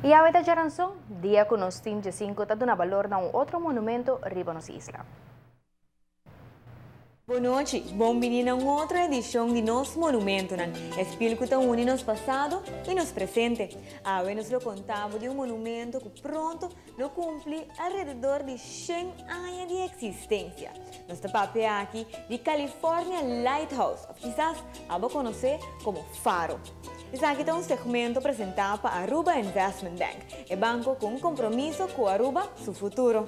I awe ta djaranson, dia ku nos Team Djesinku ta duna balor na un otro monumento riba nos isla. Bon nochi, bon bini na un otro edishon di Nos Monumentonan, e spil ku ta uni nos pasado i nos presente. Awe nos lo konta bo di un monumento ku pronto lo kumpli alrededor di shen aña di eksistensia. Nos ta papia aki di California Lighthouse, òf kisas abo konosé komo Faro. Esaki ta un segmento presentá pa Aruba Investment Bank, e banko ku un kompromiso ku Aruba su futuro.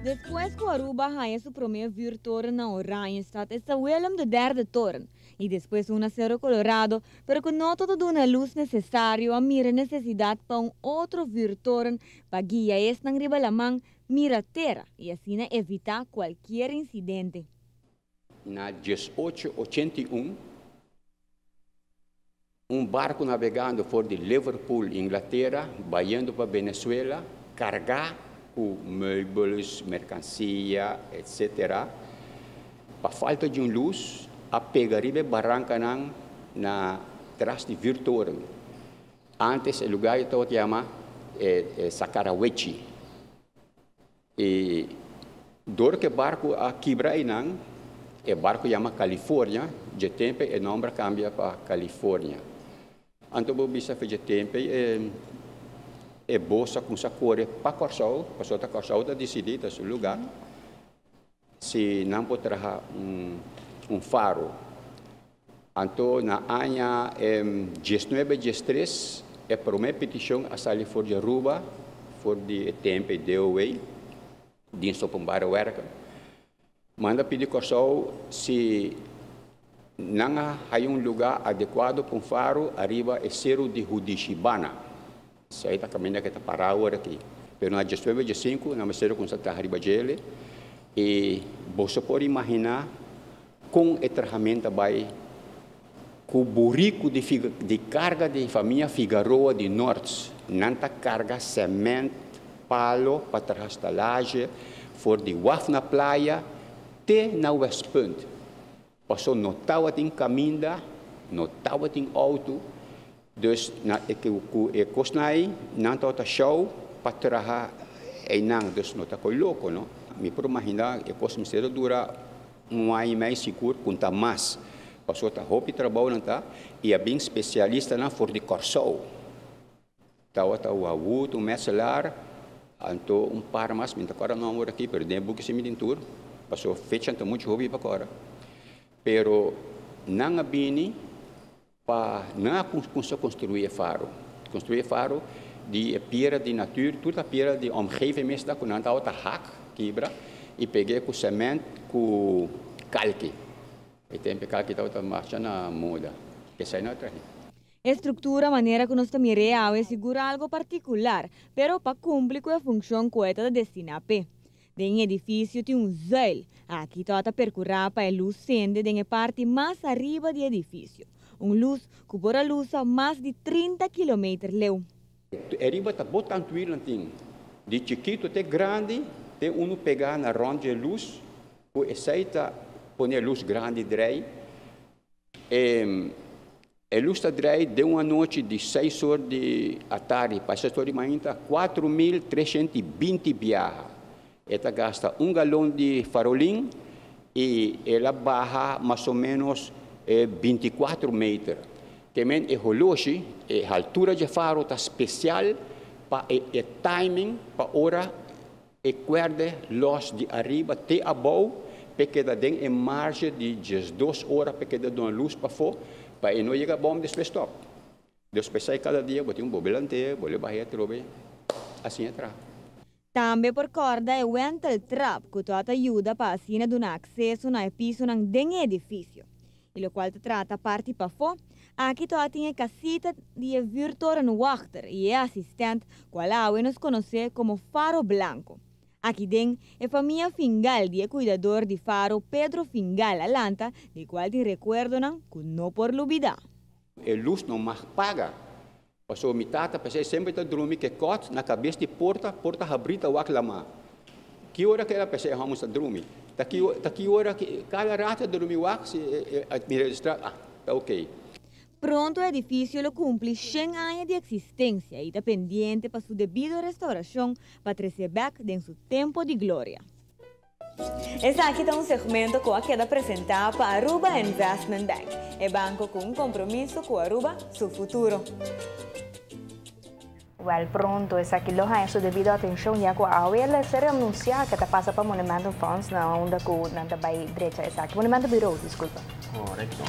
Despues ku Aruba haña su promé vuurtoren na Oranjestad, esta Willem de Derde Toren, i despues un na Cerro Colorado, pero ku no ta duna e lus nesesario, a mira e nesesidat pa un otro vuurtoren pa guia esnan riba laman mira tera i asina evitá kualkier insidente. Na 1881, un barku nabegando for di Liverpool, Inglatera, bayendo pa Venezuela, kargá ku meubels, merkansia, etc. Pa falta di un lus, a pega riba e barankanan na tras di vuurtoren. Antes e lugá ei tabata yama Sacarawechi. I dor ku e barku a kibra einan, e barku yama California, dje tempu e nòmber a kambia pa California. Anto bo bisa fe dje tempu ei e bos a kuminsá kore pa Kòrsou, pasobra ta Kòrsou ta disidí, ta su lugá, si nan por traha un faro. Anto na aña 19 diestres e prome peticion a sali for di Aruba, for di e tempo e DOW, Dienst Openbare Werken, manda pidi Kòrsou si nan a haya un luga adecuado pa un faro ariba e seru di Hudishibana. Esei ta kaminda ke ta pará awor aki. Pero na 19 diesinku nan mester a kuminsá traha riba djele i boso por imaginá Kon e trahamento a bai ku buriku di di karga di famia Figaroa di Norts? Nan ta karga sement, palo pa traha stalazje for di waf na playa te na Westpunt. Paso no tabatin kaminda, no tabatin outo, dus na e ku e kosnan ei nan tabata shou pa traha einan, dus no ta koi loko no. Mi por imaginá e kos mester a dura Un aña i mei sigur ku ta mas, pasobra ta hopi trabounan ta i a bin spesialistanan for di Kòrsou. Tabata Wawut, un metselaar, anto un par mas, mi no ta kòrda nòmber aki, pero den e buki si mi tin tur, pasobra fechanan ta muchu hopi pa kòrda. Pero nan a bini Pa nan a cuminsa construi e faro. Construi e faro di e piedra di natuur, tur ta piedra di omgeving mes ta cu nan tabata hak, kibra, y peg'e cu cement cu kalki. E tempo e kalki tabata masha na moda. Esai nan a trahe. E structura manera cu nos ta mir'é awe sigur algo particular, pero pa cumpli cu e funcion cu e ta destina p'e. Den e edifisio tin un zuil. Aki tabata perkurá pa e lus sende den e parti mas ariba di e edifisio, un lus ku por a lusa mas di 30 kilometer leu. E riba ta bo tantu wielnan tin, di chikitu te grandi, te unu pegá na rònt dje lus, ku esei ta pone e lus grandi drei. E E lus ta drei den un anochi di seis or di atardi pa seis or di mainta 4320 biaha. E ta gasta un galon di farolin i el a baha mas o menos 24 meter. Te men e holoshi, e haltura dje faro ta spesial pa e timing pa ora E kuerde lòs di ariba te abou p'e keda den e marge di 12 ora p'e keda duna lus pafó pa e no yega bòm despues stòp. Dus p'esei kada dia bo tin un bobe lant'é, bo le bah'é atrobe, asin e traha. Tambe por kòrda e wenteltrap ku tót a yuda pa asina duna akseso na e pisonan den e edifisio. I lokual ta trata parti pafó, aki tót tin e kasita di e vuurtorenwachter i e asistent kual awe nos konosé komo Faro Blanco. Aki den, e famia Fingal di e kuidador di faro Pedro Fingal a lanta, di kual tin rekuerdonan ku no por lubidá. E lus no mag paga. Pasobra mi tata p'esei semper ta drumi ku e kòt na kabes di porta, porta habrí ta wak lamá. Ki ora ku el a p'esei e hòmber ta drumi? Ta ki ta ki ora ki kada rato e drumi wak si e mira e stra, ah, ta okey. Pronto e edificio lo cumpli 100 aña di existencia y ta pendiente pa su debido restauracion pa trece bek den su tempo di gloria. Esaki ta un segmento cu a keda presenta pa Aruba Investment Bank, e banco cu un compromiso cu Aruba, su futuro. Wel, pronto esaki lo haya su debido atencion, ya cu awe a ser anuncia cu ta pasa pa Monumento Fonds na unda cu nan ta bay drecha esaki. Monumento Bureau, disculpa. Correcto.